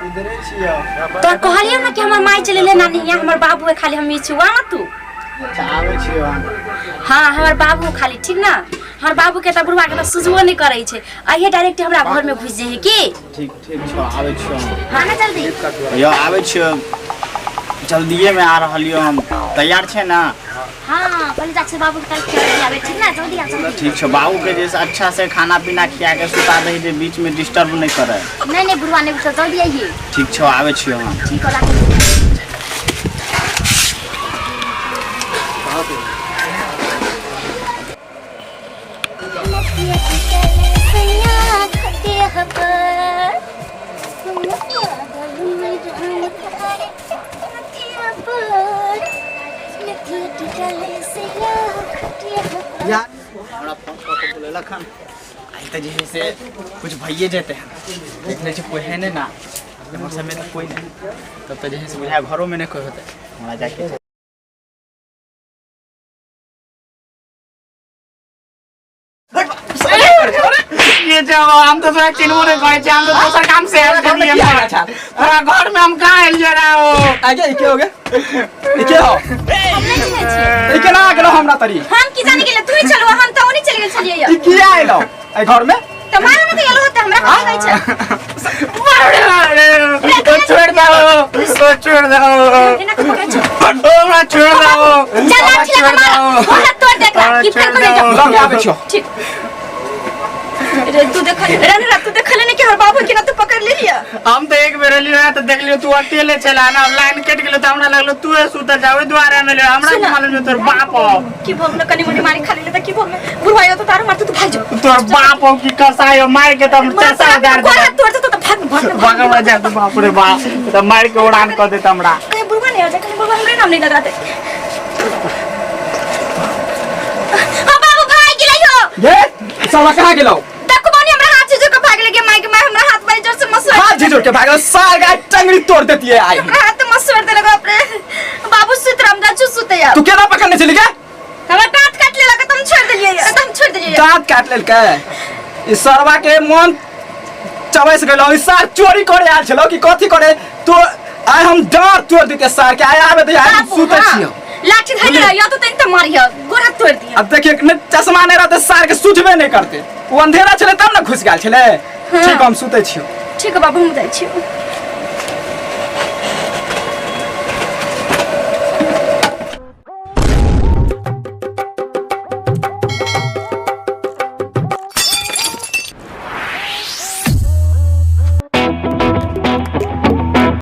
इधरे छियो। तोर कहलियो ना कि हमर माई चले ले नानी यहाँ हमर बाबू है खाली हम छी ना तू। अच्छा आबै छियो हम। हाँ हमर बाबू खाली ठीक ना हमर बाबू के त बुढ़वा के त सुझबो नहीं करै छै अहिए डायरेक्ट हमरा घर में घुस जाए की। ठीक ठीक छो आबै छियो हम। हाँ ना जल्दी। यो आबै छियो जल्दिए में आ रहलियो हम तैयार छै ना? हाँ पहले जाके बाबू के तरफ खिया आवे ठीक ना जल्दी आ जल्दी। ठीक छो बाबू के जैसे अच्छा से खाना पीना खिया के सुता दही जे बीच में डिस्टर्ब नहीं करे। नहीं नहीं बुढ़वा नहीं उठल जल्दी आइए। ठीक छो आबै छियो हम। ठीक हो राखू। यार हमरा फोन कऽ के बोलेलक हन आइ तऽ जे है से कुछ भइए जेतै हन देख लै छी कोइ है नहि ना एम्हर सबमे तऽ कोइ नहि तब तऽ जे है से बुझाय घरोमे नहि कोइ होतै हमरा जाके ये जब हम तो तोरा चिन्हबो नहीं करे छी हम तो दोसर काम से आयल छलियै तोरा घर में हम कहाँ एलियै रहा हो। आगे ई के हो गे ई के हो हम नहीं चिन्है छियै। ई केना आ गेलो हमरा तरी? हम की जाने गेलै तू ही चलू हम तऽ ओनी चलि गेल छलियै ई किया आइलो एहि घर में? तऽ मारे ने तऽ गेलो होते हमरा कथी कहै छै? ओ छोड़ दो ओ छोड़ दो एना के पकड़ै छै। ओ हमरा छोड़ दो चल लाठी लगा मार गोड़ तोड़ देख की फेर करे लग आबै छियो। ठीक रे तू देख रे रे तू देखले ने कि हमर बाबू के ना तू पकड़ ले लिया। हम तो एक बेर एलियो है तो देख लियो तू अकेले छला ना लाइन कट गेलो तो हमरा लगलो तू सुतल जा ओहि दुआरे में हमरा की मालूम जे तोर बाप हो। की भोग कनी मनी मारी खाली ले त की भोग बुढ़वा तो तारो मारते तू भाग जो। तोर बाप हो की कसाई हो मार के तम चसा उतार गोड़ दे हाथ तोड़ दे तो भाग भाग भगवा जा तू बाप रे बाप तो मार के उड़ान कर देत हमरा। कहीं बुढ़वा नहीं आ जाए कहीं बुढ़वा हमरे नाम नहीं लगा दे। हाँ बाबू भाग गेलै हो। ये साला कहाँ गेलो? देखो बानी हमरा हाथ झिझुर के भाग लगे माई के माई हमरा हाथ बड़ी जोर से मसोड़ हाथ झिझुर के भागल साल का टंगड़ी तोड़ देती है आई। हमरा हाथ मसोड़ देलक अपने बाबू सुत राम जा सुते यार। तू केना पकड़ने चली गे? हमरा दांत काट लेलक त हम छोड़ देलियै त हम छोड़ देलियै। दांत काट लेलकै ई सरवा के मन चबैस गेलो ई सार चोरी करे आयल छलो कि कथी करे तो आइ हम डाँट तोड़ देते सार के आइ आबे दे आइ सुतै छियो। लाठी धरि रहियो तो तनी त मारियो गोड़ हाथ तोड़ दियो। अब देखिए ने चश्मा नहीं रहते सार के सुझबे नहीं करते वो अंधेरा छले तब ना घुस गेल छले। ठीक हम सुतै छियो। ठीक है बाबू हम जाइ छियो।